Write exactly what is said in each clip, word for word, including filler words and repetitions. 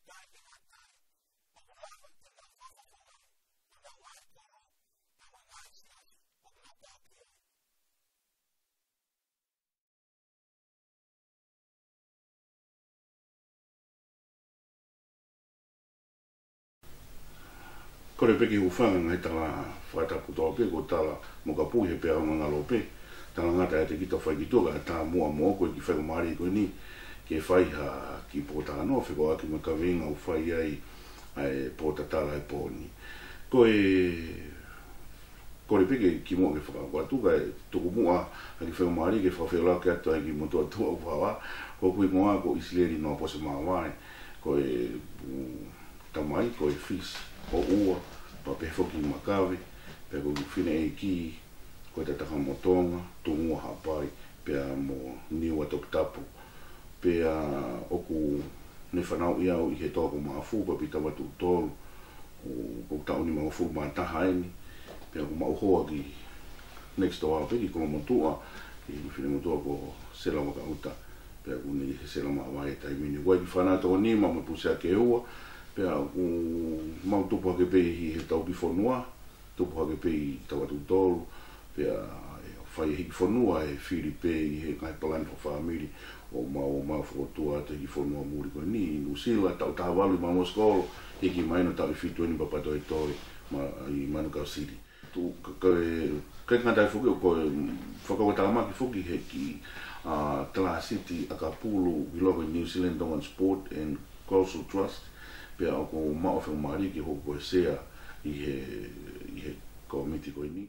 taimi ʻa taimi ʻoku lava ke nau fakafofonga ʻenau ngaahi kolo, ʻenau ngaahi siasi ʻoku nau kau ki ai. Kole pē ke u hūfanga he ngaahi tala fakatapu kotoa pē, ko e tala mo ka pui he pea ngalo pē. Talangata ʻiate kita ʻo fai ki tuʻa, kae ʻatā muʻa moʻoku e kiʻi faingamālie ko eni ke fai ha kiʻi pōtalanoa fekauʻaki mo e kaveinga ʻoku fai ai ʻa e pōtatala he pō ni. Ko e Kole pē ke kimuʻa ke fakahoko atu, kae tuku muʻa ha kiʻi faingamālie ke fakafeʻiloaki atu ai ki he motuʻa tuʻa ʻoku hava, ko hoku hingoa ko ʻIsileli Noa Pose Mavae, ko e, mm, tamai ko e Fisi ʻo ua, pea pehē foki Makave, pea ko hoku fineʻeiki ko e Tataka mo Tonga, Tungua Haʻapai, pea mo Niua Toputapu. Pea ʻoku ne fanauʻi au ʻi he Toa ko Maʻafu, pea pita vatu tolu, ʻo, ko e taʻu nimangofulu mā taha eni, pea ʻoku maʻu hoa ki next door pē ki Kolomotuʻa, ki he finemotuʻa ko Sela Vakaʻuta, pea ʻoku ne ʻi he Sela Mavae he taimi ni. ʻOku ʻi ai e kiʻi fānau toko nima mo e pusi ʻe ua, pea ʻoku mau tupu hake pē ʻi he tau kiʻi fonua, tupu hake pē ʻi Tavatuʻutolu, pea ʻe fai e hiki fonua ʻe fili pē ʻi he ngaahi palani fakafāmili ʻo mau, ʻo mau fokotuʻu atu e hiki fonua muli ko eni ʻi Nuʻusila, taʻu taha valu ʻi Manuosikolo, hiki mai ʻo taʻu ʻe fitu eni Papatoetoe, ma, ʻi Manukau City. Tu, ka, ka, ʻikai ngata ai foki ʻoku ou fakakaukau tāmaki foki he kiʻi, ʻa, Talasiti ʻakapulu ʻi loto ʻi he New Zealand Tongan Sport and Cultural Trust, pea ʻoku ou maʻu e faingamālie ke hoko ko e sea ʻi he, ʻi he kōmiti ko eni.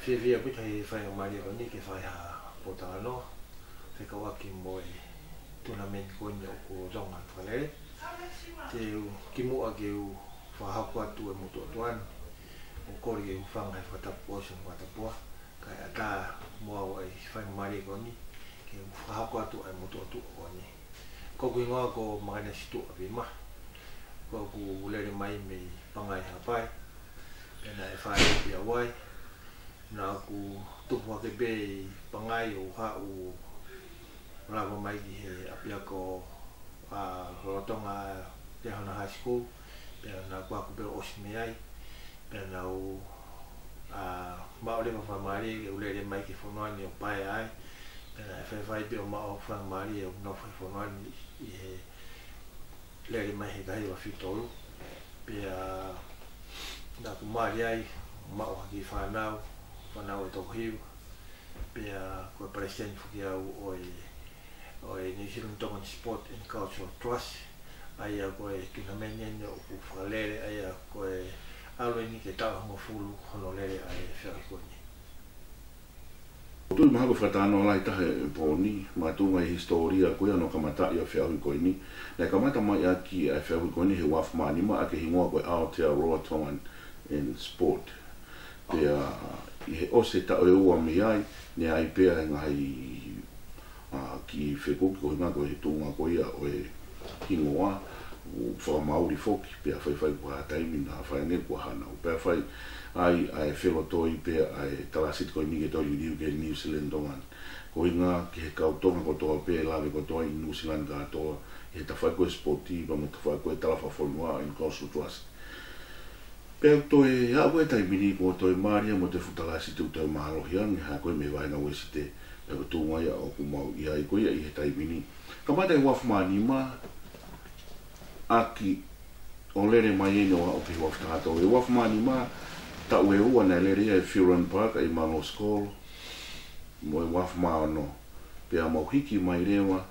Fiefia ʻaupito he faingamālie ko eni ke fai ha pōtalanoa fekauʻaki mo e tournament ko eni ʻoku lolotonga fakalele. Te u kimuʻa ke u fakahoko atu e motuʻa tuʻa ni, ʻoku kole ke u hūfanga he fakatapu ʻosi mo e fakatapu ua, kae ʻatā muʻa ʻa e faingamālie ko eni ke u fakahoko atu ʻa e motuʻa tuʻa ko eni. Ko hoku hingoa ko Makainesi Tuʻa Vima. Ko ʻeku lele mai mei Pangai Haʻapai. Pea naʻe fai pē au ai. Naʻa ku tupu hake pē ʻi Pangai ʻo haʻu lava mai ki he ʻapiako, ʻa, lolotonga Liahona High School. Pea naʻa ku ako pē ʻo ʻosi mei ai. Pea naʻa ku, ʻa, maʻu leva faingamālie ke u lele mai ki he fonua ni ʻo pae ai. Pea naʻe faifai pē ʻo maʻu faingamālie ʻo nofo he fonua ni ʻi he lele mai he taha hiva fitu tolu. Pea naʻa ku mali ai, maʻu ha kiʻi fānau, fānau ʻe toko hiva. Pea ko e palesiteni foki au ʻo e ʻo e New Zealand Tongan Sport and Cultural Trust, ʻa ia ko e tournament eni ʻoku fakalele, ʻa ia ko e ʻalu eni ki he taʻu hongofulu hono lele ʻa e feʻauhi ko eni. Tui mahalo fakatano lahi taha e pō ni, makatuʻunga ʻi he hisitōlia ko ia hono kamataʻi ʻo e feʻauhi ko eni. Naʻe kamata mai ʻaki ʻa e feʻauhi ko eni he uaafe mā nima ʻaki e hingoa ko e Aotearoa Tongan and Sport. Pea ʻi he ʻosi e taʻu ʻe ua mei ai, naʻe ʻi ai pē ʻa e ngaahi, ʻa, kiʻi fekuki ko e ʻuhinga ko e tuʻunga ko ia ʻo e hingoa, ʻo fakamauli foki, pea faifai ko ha taimi naʻa fai ange ko ha nau. Pea fai ai ʻa e felotoi pē ʻa e Talasiti ko eni ke toe liliu ki he New Zealand Tongan. Ko e ʻuhinga ki he kau Tonga kotoa pē ʻe lave kotoa ʻi Nuʻusila ni kātoa, ʻi he tafaʻaki ko e sipoti, pea mo e tafaʻaki ko e tala fakafonua and cultural trust. Pea toe aʻu ko e taimi ni kuo toe mali ia mo e fuʻu Talasiti ʻoku toe mālohi ange, hā ko e meʻa vaenga Uēsite, pea ko e tuʻunga ia ʻoku mau ʻi ai ko ia ʻi he taimi ni. Kamata ʻi he uaafe mā nima, ʻaki ʻo lele mai eni ʻo aʻu ki he uaafe taha tolu. ʻI he uaafe mā nima, taʻu ʻe ua naʻe lele ia ʻi Fillon Park ʻi Manuosikolo, mo e uaafe mā ono. Pea mau hiki mai leva,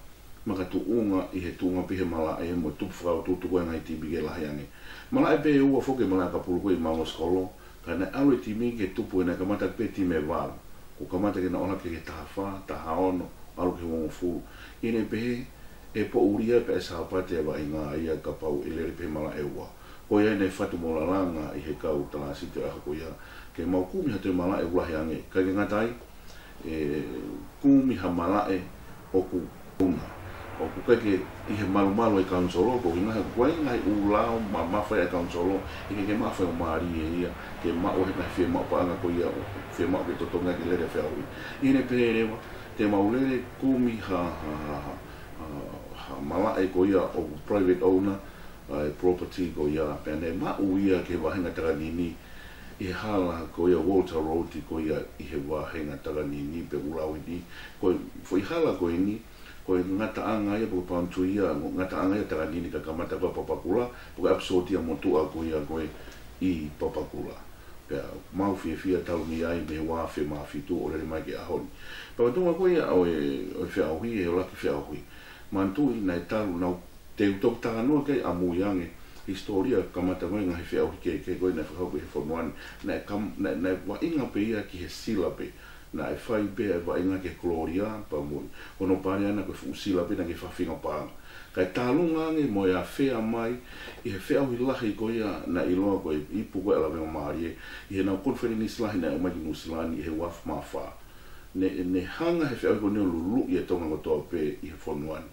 makatuʻunga ʻi he tuʻunga pē he malaʻe mo e tupu fakautuutu ko e ngaahi timi ke lahi ange. Malaʻe pē ʻe ua foki e malaʻe ʻakapulu ko ē ʻi Manuosikolo, ka naʻe ʻalu e timi ke tupu he naʻe kamata pē timi ʻe valu. Kuo kamata ke nau ʻalu ki he taha fā, taha ono, ʻalu ki he uofulu. ʻI heʻene pehē, ʻe poʻuli ia pea ʻe Sāpate ʻa e vaʻinga ia kapau ʻe lele pē he malaʻe ʻe ua. Ko ia naʻe fatu mo lalanga ʻi he kau Talasiti ʻaho ko ia, ke mau kumi ha toe malaʻe ʻoku lahi ange, ʻikai ke ngata ai, ʻe kumi ha malaʻe ʻoku una. ʻOku ʻikai ke ʻi he malumalu ʻa e kaunisolo, ko e ʻuhinga he ʻoku ʻi ai e ngaahi ʻū lao mamafa ʻa e kaunisolo, ʻikai ke maʻu ha faingamālie ia, ke maʻu he ngaahi fiemaʻu paʻanga ko ia, fiemaʻu ke totongi ke lele feʻauhi. ʻI heʻene pehē leva, te mau lele kumi ha, ha, ha, ha, ha malaʻe ko ia ʻoku private owner ʻa e property ko ia, pea ne maʻu ia ki he vāhenga takanini ʻi he hala ko ia Walter Road ko ia ʻi he vāhenga takanini pe ʻulau ini. Ko e foʻi hala ko eni, ko e ngataʻanga ia, ko e palm tree ia, ngataʻanga ia takanini ka kamata ko ia Papakura, ko e ʻapi sōtia motuʻa ko ia ko ē ʻi Papakura. Pea mau fiefia talu mei ai mei he ua afe mā fitu ʻo lele mai ki he ʻaho ni. Pea ko e tuʻunga ko ia ʻo e, ʻo e feʻauhi, ʻe ʻolaki feʻauhi. Manatuʻi naʻe talu, naʻa tau toki talanoa ki ai ʻamui ange hisitōlia kamata ko ē ngaahi feʻauhi kehekehe ko ē naʻe fakahoko ʻi he fonua ni. Naʻe kam-, naʻe, naʻe vaʻinga pē ia ki he sila pē. Naʻe fai pē ʻa e vaʻinga ki he kolōlia pea mo e, ko hono pale ʻana ko e fuʻu sila pē naʻe fakafinga paʻanga. Kae tālunga ange mo e afea mai ʻi he feʻauhi lahi ko ia naʻe ʻiloa ko e ipu ko ē ʻa Lavea Mālie, ʻi heʻenau konifelenisi lahi naʻe ʻomai ki Nuʻusila ni ʻi he ua afe mā fā. Ne, ne hanga he feʻauhi ko eni ʻo luluʻi e Tonga kotoa pē ʻi he fonua ni.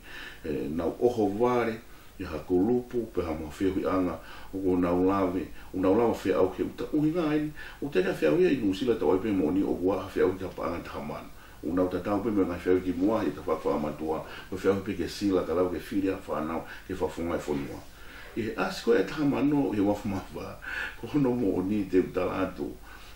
ʻE, nau ʻohovale ʻi ha kulupu pe ha mo ha feohiʻanga ʻoku nau lave, ʻoku nau lava feʻauhi he ʻuta ʻuhinga eni, ʻoku teʻeki feʻauhi ia ʻi Nuʻusila, tau ʻai pē moʻoni ʻoku ʻi ai ha feʻauhi ki ha paʻanga ʻe taha mano. ʻOku nau tatau pē mo e ngaahi feʻauhi kimuʻa ʻi he tafaʻaki fakaʻotuʻa, ko e feʻauhi pē ke sila ka lava ke fili ʻa e fānau ki he fakafofonga ʻo e fonua. ʻI he ʻasi ko ē ʻa e taha mano ʻi he ua afe mā fā, ko hono moʻoni te u tala atu,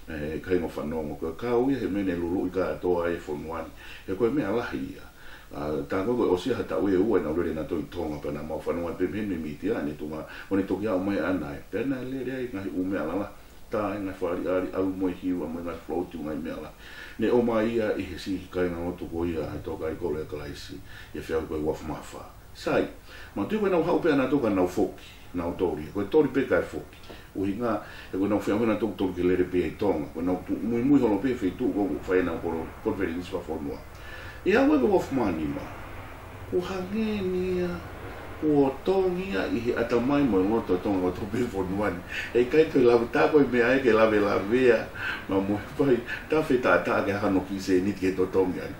ʻe kāinga fanongo, ko e kau ia he meʻa ne luluʻi kātoa ai e fonua ni. He ko e meʻa lahi ia. ʻA, tā ko ē kuo ʻosi ʻa e taʻu ʻe ua ʻenau lele ʻanautolu ʻi Tonga, pea naʻa mau fanongo ai pē mei he mītia, ne tuʻunga, ʻo ne toki aʻu mai ʻana ē. Pea naʻe lele ai ngaahi ʻū meʻa lalahi, tā e ngaahi fakaʻaliʻali, ʻalu mo e hiva, mo e ngaahi float, ngaahi meʻa lahi. Ne ʻomai ia ʻe he siʻi kāingalotu ko ia ʻa e Tokāteline Kolo ʻa Kalaisi, ʻi he feʻauhi ko ē ua afe mā fā. Sai, manatuʻi ko ʻenau haʻu pē ʻanautolu ka nau foki, nau toli, ko e toli pē kae foki. ʻUhinga, he ko ʻenau feʻauhi ʻanautolu toli ke lele pē ʻi Tonga, ko ʻenau tuʻu muimui holo pē he feituʻu ko ē ʻoku fai ai ʻenau kolo, konifelenisi fakafonua. ʻI he ua afe mā nima, kuo hangē ni ia, kuo tongi ia ʻi he ʻatamai mo e loto ʻo Tonga kotoa pē he fonua ni. ʻE ʻikai ke lava tā ko e meʻa ia ke lavelavea, mo e fai, tā fetaʻataʻa ke hano ki se ni ke totongi ai.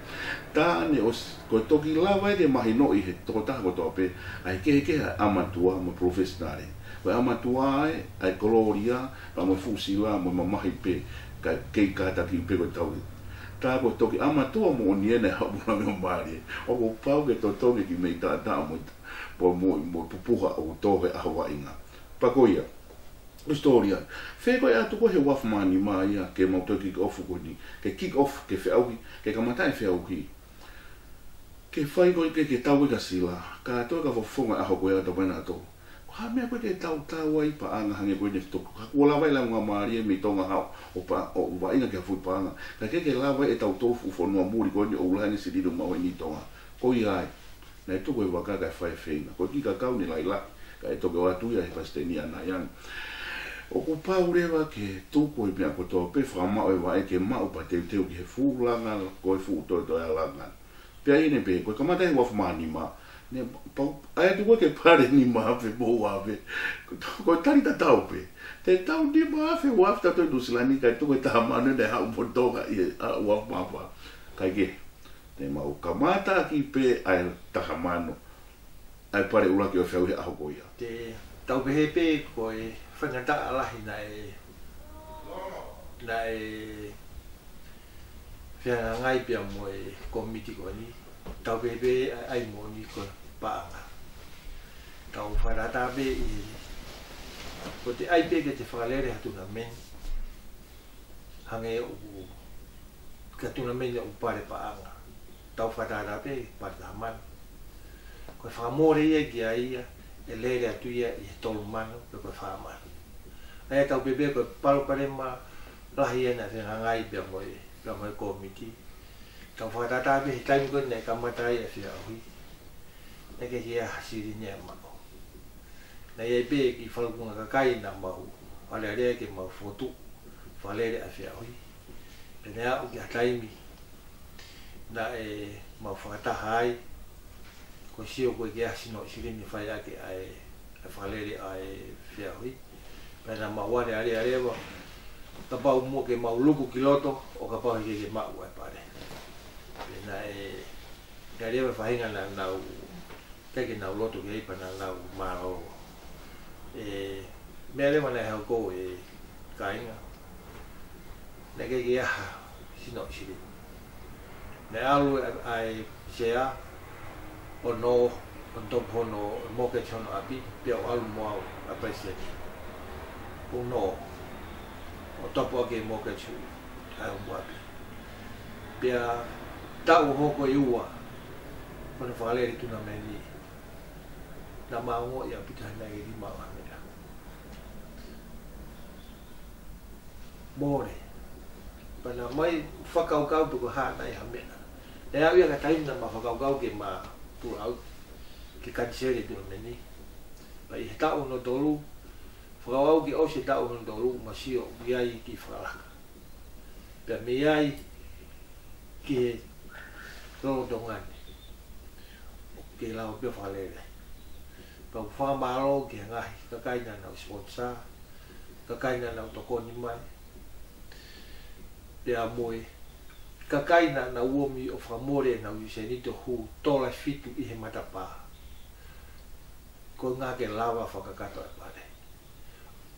Tā ne ʻosi, ko e toki lava ia ke mahinoʻi ʻe he tokotaha kotoa pē ʻa e kehekehe ʻa e ʻamatua mo e professional. Ko e ʻamatua ē, ʻa e kolōlia, pea mo e fuʻu sila, mo e mamahi pē, kae kei kātaki pē ko e tau. Tā ko e toki ʻamatua moʻoni ē naʻe haʻu mo Lavea Mālie. ʻOku pau ke totongi e kiʻi meʻi taʻataʻa mo e, mo, mo, mo e pupuha ʻoku tō he ʻaho vaʻinga. Pea ko ia, hisitōlia. Fēfē ko e ʻatu ko ē he ua afe mā nima ia ke mau toe kick off ko eni, ke kick off, ke feʻauhi, ke kamata e feʻauhi. Ke fai ko ē ke, ke tau e ka sila, kātoa e ka fakafofonga ʻaho ko ē ʻa e tau pena ato. Ko e hā e meʻa ko ē ke tau tau ai paʻanga hangē ko eni ʻe toki. Ka kuo lava ʻe Lavea Mālie mei Tonga haʻu ʻo pa-, ʻo vaʻinga ki ha fuʻu paʻanga. Ka ke, ke lava ʻe tautolu fuʻu fonua muli ko eni ʻoku lahi ange sililo maʻu ʻi Tonga. Ko ia ai. Naʻe tuku e vaka kae fai e feinga. Ko e kiʻi kakau ne lahilahi. Kae toki ʻoatu ia ʻe he palesiteni ʻanai ange. ʻOku pau leva ke tuku e meʻa kotoa pē, fakamaʻu e vaʻe ke maʻu pea teuteu ki he fuʻu langa, ko e fuʻu toetoe ʻa e langa. Pea ʻi heʻene pehē, ko e kamata he ua afe mā nima, ne pau, ʻai atu ko ē ke pale nima afe mo ua afe. Ko e tali tatau pē. Te tau nima afe, ua afe tautolu ʻi Nuʻusila ni, kae tuku e taha mano naʻe haʻu mo Tonga ʻi he, ʻa, ua afe mā fā. Kae kehe, te mau kamata ʻaki pē ʻa e taha mano ʻa e pale ʻuluaki ʻo e feʻauhi he ʻaho ko ia. Te tau pehē pē ko e faingataʻa lahi naʻe, naʻe fehangahangai pea mo e kōmiti ko eni. Tau pehē pē ʻa e ʻai moʻoni ko e paʻanga. Tau fakatātā pē ʻi, ko e ʻai pē ke te fakalele ha tournament. Hangē ʻoku, ka tournament ʻoku pale paʻanga. Tau fakatātā pē pale taha mano. Ko e fakamole ia ki ai ia, ʻe lele atu ia ʻi he tolu mano, pe ko e fā mano. ʻA ia tau pehē pē ko e palopalema lahi ia naʻe fehangahangai pea mo e, pea mo e kōmiti. Tau fakatātā pē he taimi ko ē naʻe kamata ai e feʻauhi. Naʻe ʻikai ke ʻi ai ha silini ia ʻe maʻu. Naʻe ʻi ai pē e kiʻi falukunga kakai naʻa mau alealea ke mau fokotuʻu fakalele ʻa e feʻauhi. Pea naʻe aʻu ki ha taimi naʻe mau fakataha ai, ko e sio ko ē ke ʻasi no silini fai ʻaki ʻa e, ʻa e fakalele ʻa e feʻauhi. Pea naʻa mau alealea leva, kapau muʻa ke mau luku ki loto, ʻo kapau heʻikai ke maʻu ʻa e pale. Pea naʻe, naʻe leva e faʻahinga naʻa nau ʻikai ke nau loto ki ai pea naʻa nau mālōlō. ʻE, meʻa leva naʻe hoko ʻe kāinga. Naʻe ʻikai ke ʻi ai ha sino ʻi Sili. Naʻe ʻalu ʻa e, ʻa e sea, ʻo nō, ʻo topu hono mortgage hono ʻapi, pea ʻalu mo au ʻa Palesiteni. ʻO nō, ʻo topu ʻaki e mortgage ʻa hoku ʻapi. Pea taʻu hoko ʻe ua hono fakalele e tunameni, naʻa ma ongoʻi ʻaupito ha meʻa ʻe lima ʻo ha meʻa. Mole. Pea naʻa ma fakakaukau pe ko e hā nai ha meʻa. Naʻe aʻu ia ki he taimi naʻa ma fakakaukau ke ma pull out, ke kaniseli e tunameni. Pea ʻi he taʻu hono tolu, fakakaukau ke ʻosi e taʻu hono tolu, ma sio ʻoku ʻi ai e kiʻi fakalaka. Pea mei ai ki he lolotonga ni, ʻoku kei lava pē ʻo fakalele. Pea ʻoku fakamālō ki he ngaahi kakai naʻa nau sponsor, kakai naʻa nau tokoni mai, pea mo e kakai naʻa nau ō mai ʻo fakamole ʻenau sēniti ʻo hū tola fitu ʻi he matapā. Ko e ʻuhinga ke lava fakakakato e pale.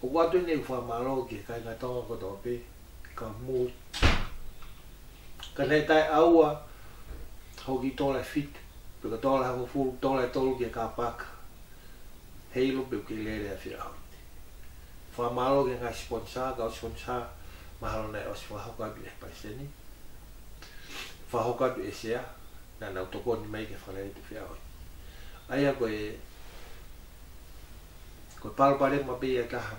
ʻOku ʻoatu eni e fakamālō ki he kāinga Tonga kotoa pē, ka mou, ka naʻe taʻeʻaua hoʻo kiʻi tola ʻe fitu, pe ko e tola ʻe hongofulu, tola ʻe tolu ki he car park, heiʻilo pe ʻoku ke lele ʻa e feʻauhi ni. Fakamālō ki he ngaahi sponsor, kau sponsor, mahalo naʻe ʻosi fakahoko atu ʻe he Palesiteni, fakahoko atu ʻe he Sea, naʻa nau tokoni mai ke fakalele e feʻauhi. ʻA ia ko e, ko e palopalema pē ia ʻe taha,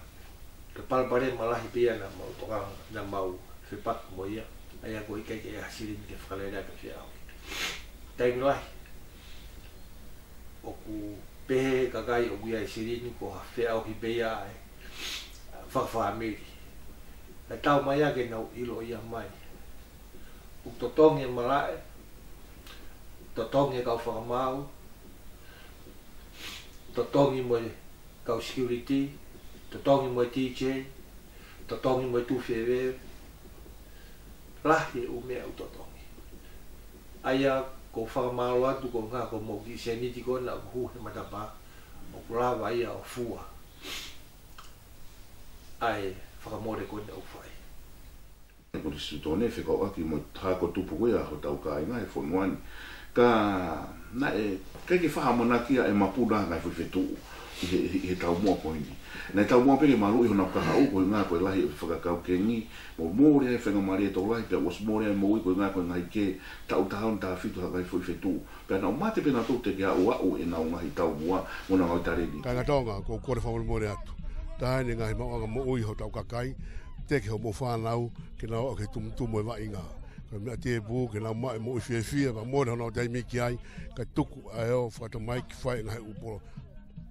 ko e palopalema lahi pē ia naʻa mau tokanga, naʻa mau fepaki mo ia. ʻA ia ko e ʻikai ke ʻi ai ha silini ke fakalele ʻaki e feʻauhi. Taimi lahi, ʻoku pehē ʻe he kakai ʻoku ʻi ai e silini ko ha feʻauhi pē ia ʻa e fakafāmili. Kae tau mai ia ke nau ʻilo ia mai. ʻOku totongi e malaʻe, totongi e kau fakamaau, totongi mo e kau security, totongi mo e D J, totongi mo e tufi e veve, lahi e ʻū meʻa ʻoku totongi. ʻA ia ʻoku ou fakamālō atu ko e ʻuhinga ko hoʻomou kiʻi sēniti ko ena ʻoku hū he matapā, ʻoku lava ia ʻo fua ʻa e fakamole ko ena ʻoku fai. Ko e Siutone fekauʻaki mo e hako tupu ko ia hotau kāinga he fonua ni. Ka naʻe ʻikai ke fakamanaki ia ʻe Mapuna ngaahi foʻi fetuʻu ʻi he, ʻi he, ʻi he taumuʻa ko eni. Naʻe taumuʻa pē ke maluʻi honau kahaʻu ko e ʻuhinga ko e lahi e fakakaukengi, mo mole e faingamālie tokolahi, pea ʻosi mole e moʻui ko e ʻuhinga ko e ngaahi kē taʻu taha ono taha fitu ha ngaahi foʻi fetuʻu. Pea nau mate pē nautolu teʻeki ke aʻu ʻenau ngaahi taumuʻa mo ʻenau ngaahi talēniti. Kāinga Tonga, ʻoku ou kole fakamolemole atu. Taha eni e ngaahi maʻuʻanga moʻui hotau kakai, teke hoʻomou fānau ke nau aʻu ki he tumutumu e vaʻinga. Ko e meʻa tēpū ke nau maʻu e moʻui fiefia, pea mole honau taimi ki ai, kae tuku ʻa e ō fakatamaiki fai e ngaahi ʻū polo,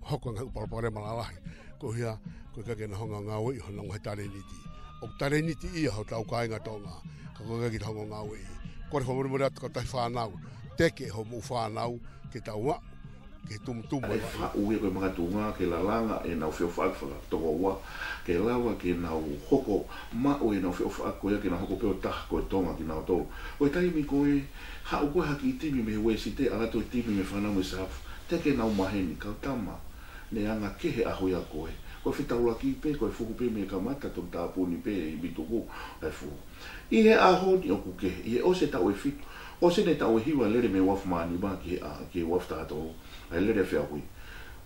hoko e ngaahi ʻū palopalema lalahi. Ko ia, ko e ʻikai ke nau hanga ʻo ngāueʻi honau ngaahi talēniti. ʻOku talēniti ia hotau kāinga Tonga, ka ko e ʻikai ke nau hanga ʻo ngāueʻi. Kole fakamolemole atu kautaha fānau, teke hoʻomou fānau ke tau aʻu ki he tumutumu e vaʻinga. Faʻu ia ko e makatuʻunga ke lalanga ʻenau feʻofaʻaki fakatokoua, ke lava ke nau hoko maʻu ʻenau feʻofaʻaki ko ia ke nau hoko pē ʻo taha ko e Tonga kinautolu. Ko e taimi ko ē, haʻu ko ē ha kiʻi timi mei he Uēsite, ʻalu atu e timi mei he fānau mei Safu, teke ʻenau maheni, kau tama, ne anga kehe ʻaho ia ko ē. Ko e fetaulaki pē, ko e fuhu pē mei he kamata, toki tāpuni pē ʻi mituku e fuhu. ʻI he ʻaho ni ʻoku kehe, ʻi he ʻosi e taʻu ʻe fitu, ʻosi eni e taʻu ʻe hiva lele mei he uafu mā nima ki he, ʻa, ki he uafu taha tolu, ʻa e lele e feʻauhi.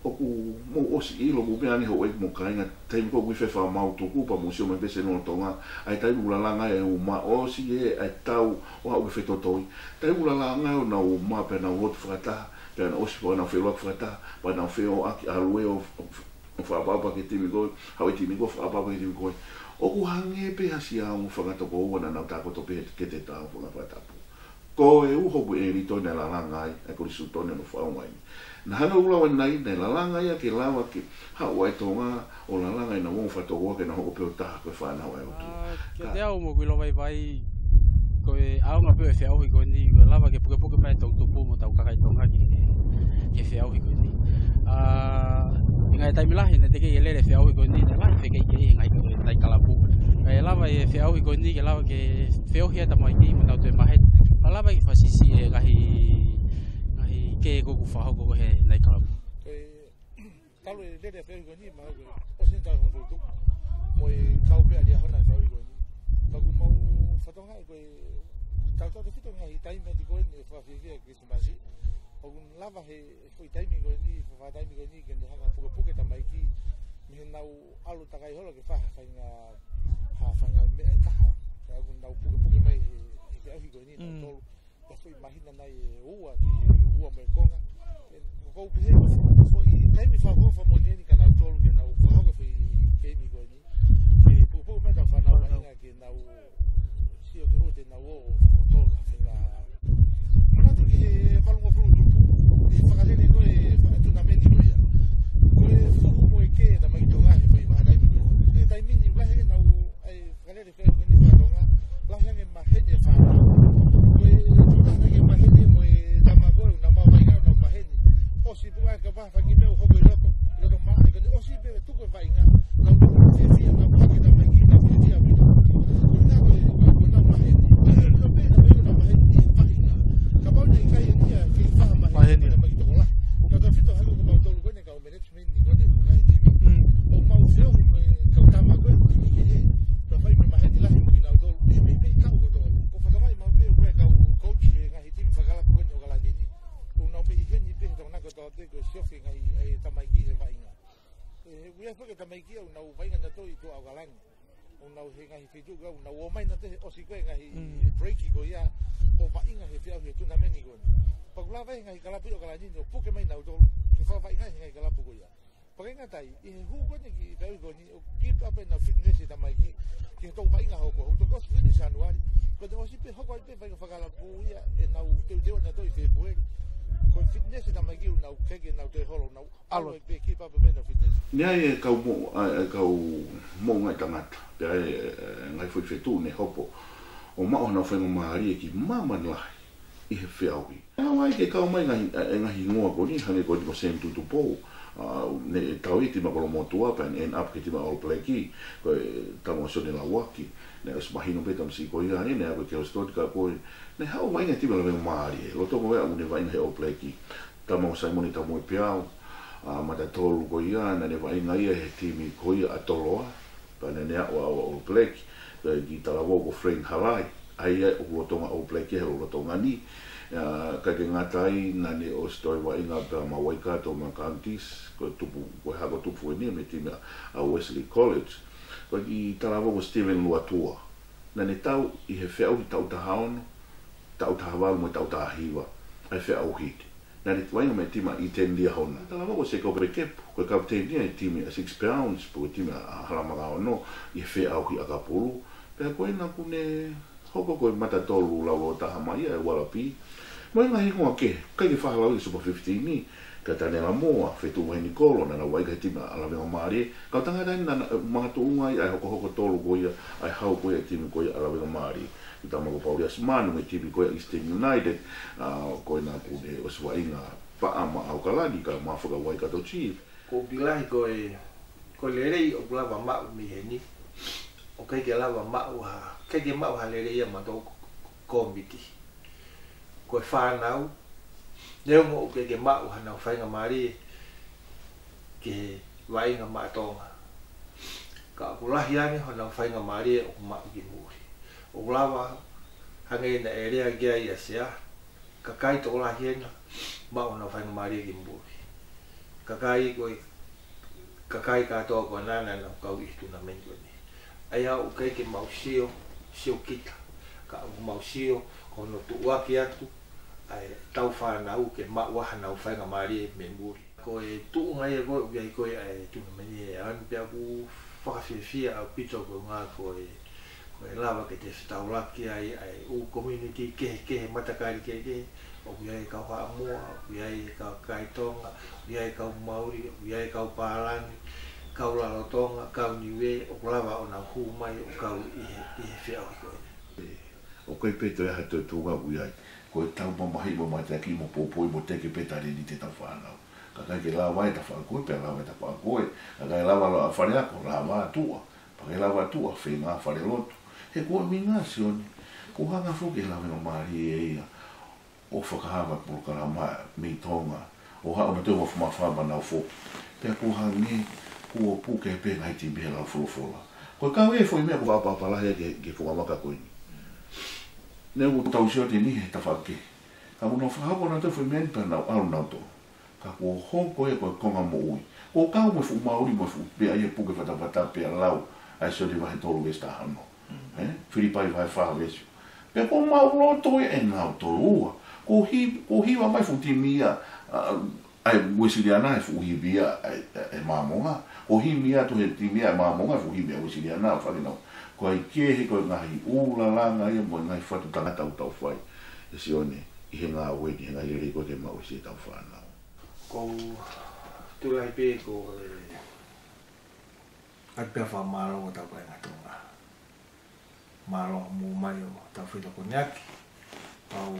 ʻOku mou ʻosi ʻilo, mou meʻa ange houʻeiki mo e kāinga, taimi ko ē ʻoku ʻi fē fakamaau tuku, pea mou sio mai pē Senolo Tonga, ʻa e taimi ʻoku lalanga ai e uma, ʻosi ē, ʻa e tau, ʻo aʻu ki he fetotoi. Taimi ʻoku lalanga ai ʻenau uma, pea nau lotu fakataha, pea nau ʻosi pea nau feʻiloaki fakataha, pea nau feʻiloaki ʻalu ē ʻo, ʻo, ʻo fakaʻapaʻapa ki he timi ko ē, haʻu e timi ko ē, fakaʻapaʻapa ki he timi ko ē. ʻOku hangē pē ha siaonga fakatokoua naʻa nau takoto pē he kete tau fanga fakatapu. Ko e uho pē ʻElitoni naʻe lalanga ai ʻa e Kolisi Siutone ʻo e Fakaʻaonga ni. Naʻa hano ʻulau ʻanenai, naʻe lalanga ia ke lava ke haʻu ʻa e Tonga ʻo lalanga ʻenau ongo fakatokoua ke nau hoko pē ʻo taha ko e fānau ʻa e ʻOtua. ʻA, kiate au, mou ʻilo vaivai, ko e ʻaonga pē ʻo e feʻauhi ko eni, ko e lava ke pukepuke mai ʻetau tupu mo ʻetau kakai Tonga ki he, ki he feʻauhi ko eni. ʻA, ʻi he ngaahi taimi lahi, naʻe teʻeki ke lele e feʻauhi ko eni, naʻe lahi e fekeʻikeʻi he ngaahi, ngaahi kalapu. Kae lava e feʻauhi ko eni, ke lava ke feohi ʻa e tamaiki mo nau toe maheni. Kae lava ke fakasiʻisiʻi e ngaahi, ngaahi kē ko ē ʻoku fakahoko ko ē he ngaahi kalapu. Ko e talu e lele e feʻauhi ko eni, mahalo ko e ʻosi eni e taʻu hongofulu tupu. Mo e kau pē ʻa Liahona e feʻauhi ko eni. Ka ʻoku mau fakatokangaʻi ko e taʻu taʻu te fitu ngaahi taimi ʻi he ko eni e fakafiefia Kilisimasi. ʻOku lava he foʻi taimi ko eni, fa-, fa-, taimi ko eni ke ne hanga pukepuke tamaiki, mei heʻenau ʻalu takai holo ke fai ha faʻahinga, ha faʻahinga meʻa ʻe taha. Ka ʻoku nau pukepuke mai he, he feʻauhi ko eni, nau Mm. tolu. Ka foʻi māhina nai ʻe ua ki he ua mo e konga. ʻE, ko e pehē, foʻi taimi fakaʻofoʻofa moʻoni eni kia nautolu ke nau fakahoko e foʻi keimi ko eni. Ke pukepuke mai ʻetau fānau Fānau. Vaʻinga ke nau sio ki he ʻoku te nau ō, ʻo, ʻo tolu ha faʻahinga. Manatu ki he valungofulu tupu, ʻi he fakalele ko ē e faʻahinga tunameni ko ia. Ko e fuhu mo e kē e tamaiki Tonga he foʻi vahaʻa taimi ko ia. He taimi ni, ʻoku lahi ange ʻenau, ʻai, fakalele feʻauhi ko eni faka-Tonga, lahi ange maheni e fānau. Ko e tuʻunga ange maheni mo e tama ko ē, ʻoku nau maʻu vaʻinga ʻoku nau maheni. ʻOsi pē ʻa e kapa fanga kiʻi meʻa ʻoku hoko ʻi loto, ʻi loto māʻoniʻoni, ʻosi pē tuku e vaʻinga. Nau fiefia, nau hake tamaiki, nau fiefia ʻaupito. Ko e ʻuhinga ko e, ko e nau maheni. Ko e pē nau maheni, nau maheni ʻi he vaʻinga. Kapau naʻe ʻikai eni ia, ke faʻa maheni Maheni. Tamaiki tokolahi. Ka tau fito hake ko mautolu ko eni kau management ni ko eni ʻoku ngaahi timi. Mm. ʻOku mau feohi mo e kau tama ko ē, timi kehe. Ka fai mo e maheni lahi mo kinautolu. ʻE meimei kau kotoa. Ko e fatongia maʻu pē ko e kau coach e ngaahi timi fakakalapu ko eni ʻo ʻOkalani ni. ʻOku nau meimei ʻi heni pē he tokonaki kotoa pē ko e siofi e ngaahi, e tamaiki he vaʻinga. ʻE, ʻoku ʻi ai foki e tamaiki ʻoku nau vaʻinga nautolu ʻi tuʻa ʻOkalani. ʻOku nau he ngaahi feituʻu ʻoku nau ō mai nautolu he ʻosi ko ē ngaahi Mm. break ko ia ʻo vaʻinga he feʻauhi he tunameni ko eni. Pea ʻoku lava e ngaahi kalapu ʻi ʻOkalani ni ʻo puke mai nautolu ke faʻa vaʻinga he ngaahi kalapu ko ia. Pea ʻikai ngata ai, ʻi he hū ko eni ki he feʻauhi ko eni, ʻoku keep up ʻenau fitness e tamaiki, ki he toki vaʻinga hoko, ʻoku toki ʻosi finish Sānuali, ko ʻene ʻosi pē hoko ai pē vaʻinga fakakalapu ia, ʻenau teuteu nautolu ʻi Fēpueli. Ko e fitness e tamaiki ʻoku nau keke nau toe holo, nau ʻalu ʻAlu. Ai pē keep up pē ʻenau fitness. Naʻe ʻi ai e kau mo-, ʻa, e kau moʻunga ʻi tangata, pea ʻi ai e, e, ngaahi foʻi feituʻu ne hopo, ʻo maʻu honau faingamālie ki māmani lahi ʻi he feʻauhi. ʻE haʻu ai ke kau mai ngaahi, e, e ngaahi hingoa ko eni, hangē ko eni ko Sam Tutupou, ʻa, ne tau ʻi he timi ʻa Kolomotuʻa, pea ne end up ki he timi ʻa All Black, ko e tama ʻo Sione Lauaki, naʻe ʻosi mahino pē tamasiʻi ko ia, ne, naʻe aʻu ki he Houston ka ko e, ne haʻu mai ki he timi ʻa Lavengamālie, lolotonga ʻene vaʻinga he All Black, tama ʻo Saimone Tamuepeau, ʻa, mata tolu ko ia, naʻa ne vaʻinga ia he timi ko ia ʻa Toloa, pea naʻa ne aʻu ʻo All Black, pea ki he talavou ko Frank Halai, ʻa ia ʻoku lolotonga All Black he lolotonga ni, ʻa, ʻikai ke ngata ai, naʻa ne ʻosi toe vaʻinga pea mo Waikato mo Counties, ko e tupu, ko e hako tupu eni mei he timi ʻa Wesley College, pea ki he talavou ko Stephen Luatua, naʻa ne tau ʻi he feʻauhi taʻu taha ono, taʻu taha valu mo e taʻu taha hiva, ʻa e feʻauhi. Naʻa ne vaʻinga mei he timi ʻa ʻIteni Liahona. Talavou ko Sekope Kepu, ko e kapiteni ia e timi ʻa Six Pounds, pe ko e timi ʻa Halamakaono, ʻi he feʻauhi ʻakapulu. Pea ko ena kuo ne hoko ko e mata tolu laulōtaha mai ia e Ualapi. Mo e ngaahi hingoa kehe, ʻikai ke fakahalaiaʻi e Super fifteen ni, ka Tanela Moa, Fetuʻu Vahenikolo, naʻa nau vaʻinga he timi ʻa Lavengamālie. Kau tangata eni naʻa nau makatuʻunga ai ʻa e hokohoko tolu ko ia, ʻa e hau ko ia e timi ko ia ʻa Lavengamālie. Ko e tama ko Pauliasi Manu mei he timi ko ia ʻa Eastern United, ʻa, ko ena kuo ne ʻosi vaʻinga paʻanga ʻa ʻOkalani kae ʻumaʻā foki ʻa Waikato Chiefs. Ko e ʻuhinga lahi ko e, ko e lelei ʻoku lava maʻu mei heni, ʻoku ʻikai ke lava maʻu ha, ʻikai ke maʻu ha lelei ia maʻa e kōmiti. Ko e fānau, neongo ʻoku ʻikai ke maʻu hanau faingamālie ki he vaʻinga maʻa Tonga, ka ʻoku lahi ange honau faingamālie ʻoku maʻu ki muli. ʻOku lava, hangē naʻe lea ki ai ʻa Sea, kakai tokolahi ena maʻu honau faingamālie ki muli. Kakai ko e, kakai kātoa ko ena naʻa nau kau ʻi he tunameni ko eni. ʻA ia ʻoku ʻikai ke mau sio, sio kita, ka ʻoku mau sio ko hono tuʻuaki atu ʻa ʻetau fānau ke maʻu hanau faingamālie mei muli. Ko e tuʻunga ia ko ē ʻoku ʻi ai ko ē ʻa e tunameni ʻi he ʻaho ni, pea ʻoku fakafiefia ʻaupito ko e ʻuhinga ko e, ko e lava ke te fetaulaki ai ʻa e ʻū community kehekehe, matakali kehekehe, ʻoku ʻi ai e kau Haʻamoa, ʻoku ʻi ai e kau kakai Tonga, ʻoku ʻi ai e kau Mauli, ʻoku ʻi ai e kau Pālangi, kau Lalotonga, kau Niue, ʻoku lava ʻo nau hū mai ʻo kau ʻi he, ʻi he feʻauhi ko ē. ʻOku ʻikai pē toe ʻi ai ha toe tuʻunga ʻoku ʻi ai. Ko ʻetau mamahiʻi mo mateakiʻi mo poupouʻi mo teke pē talēniti ʻetau fānau. Ka ʻikai ke lava e tafaʻaki ko ē, pea lava e tafaʻaki ko ē. Ka ʻikai lava ʻa Faleako, lava ʻa Tuʻa. Pea ʻikai lava ʻa Tuʻa, feinga ʻa Falelotu. He ko e ʻuhinga, Sione, kuo hanga foki ʻe Lavengamālie ia ʻo fakahā mai e polokalama mei Tonga, ʻo haʻu mo e toe mafafa maʻa nautolu foki. Pea kuo hangē kuo puke pē ngaahi timi he lau folofola. Ko e kau e foʻi meʻa kuo fakaʻapaʻapa lahi ke, ke fukamaka ko eni. Neongo ʻoku tau sio atu eni he tafaʻaki kehe, Ka ʻoku nau fakahoko nautolu e foʻi meʻa ni pea nau ʻalu nautolu. Ka kuo hoko ia ko e konga moʻui. Kuo kau mo e fuʻu mauli mo e fuʻu pea ia puke fatafata pea lau ʻa e Sione vahe tolu veesi taha ono. Ē? Filipai vahe fā veesi. Pea kuo maʻuloto ia ʻe nautolu ua. Kuo hi-, kuo hiva mai fuʻu timi ia, ʻa, ʻa e Uēsiliana he fuʻu hivi ia ʻa e, ʻa e Māmonga. Kuo hivi atu he timi ia ʻa e Māmonga he fuʻu hivi ʻa e Uēsiliana ʻo fale nau. Ko e kehe ko e ngaahi ʻū lalanga ia mo e ngaahi fatu tangata ʻoku tau fai ʻe Sione ʻi he ngāue ni, he ngaahi lelei ko ē ke maʻu ʻe siʻetau fānau. Ko u tulaʻi pē ko e ʻoatu pē ʻa e fakamālō ki hotau kāinga Tonga. Mālō hoʻomou ō mai ʻo tau fetokoniʻaki. Pea u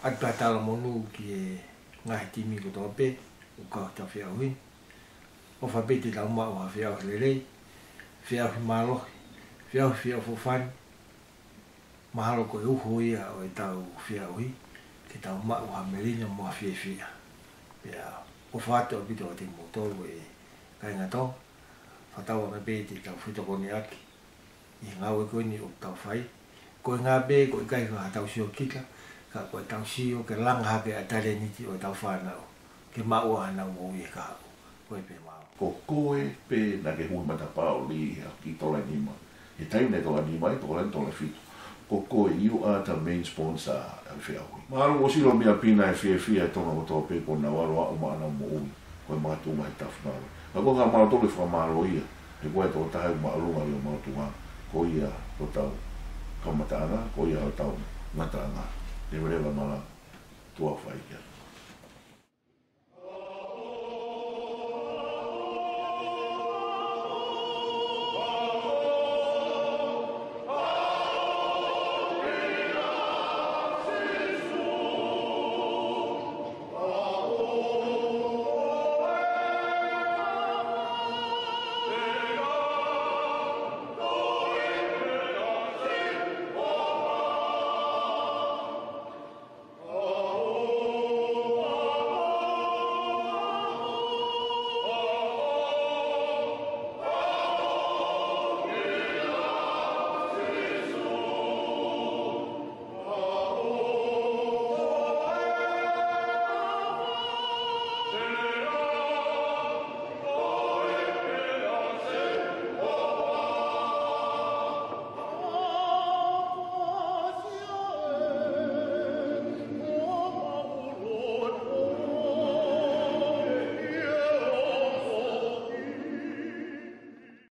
ʻoatu pē ʻa e talamonū ki he ngaahi timi kotoa pē ʻoku kau he feʻauhi ni. ʻOfa pē te tau maʻu ha feʻauhi lelei, feʻauhi mālohi, feʻauhi feʻofoʻofani. Mahalo ko e uho ia ʻo ʻetau feʻauhi, ke tau maʻu ha melino mo ha fiefia. Pea ʻofa atu ʻaupito kiate kimoutolu ʻe kāinga Tonga, fakatauange pē te tau fetokoniʻaki ʻi he ngāue ko eni ʻoku tau fai. Ko e ngaahi pē, ko e ʻikai ko haʻatau sio kita, ka ko ʻetau sio ke langa hake ʻa e talēniti ʻo ʻetau fānau, ke maʻu ʻa honau moʻui he kahaʻu. Ko ia pē, mālō. Ko koe pē naʻa ke hū he matapā ʻo lī he ʻaho ki Tolanima. He taimi naʻe Tolanima ai, Tolanima, Tolafitu. Ko koe, you are the main sponsor ʻa e feʻauhi. Mālō ʻaupito, Silomi ʻa Pina, ʻe fiefia e Tonga kotoa pē kuo nau ʻalu ʻo maʻu honau moʻui. Ko e makatuʻunga he tafunga. Ka ko e ka mālō tolu e fakamālō ia. He ko e tokotaha ʻoku māʻolunga ʻi hoʻo makatuʻunga. Ko ia hotau kamataʻanga, ko ia hotau ngataʻanga. Leveleva malanga. Tuʻa ʻofa ʻi he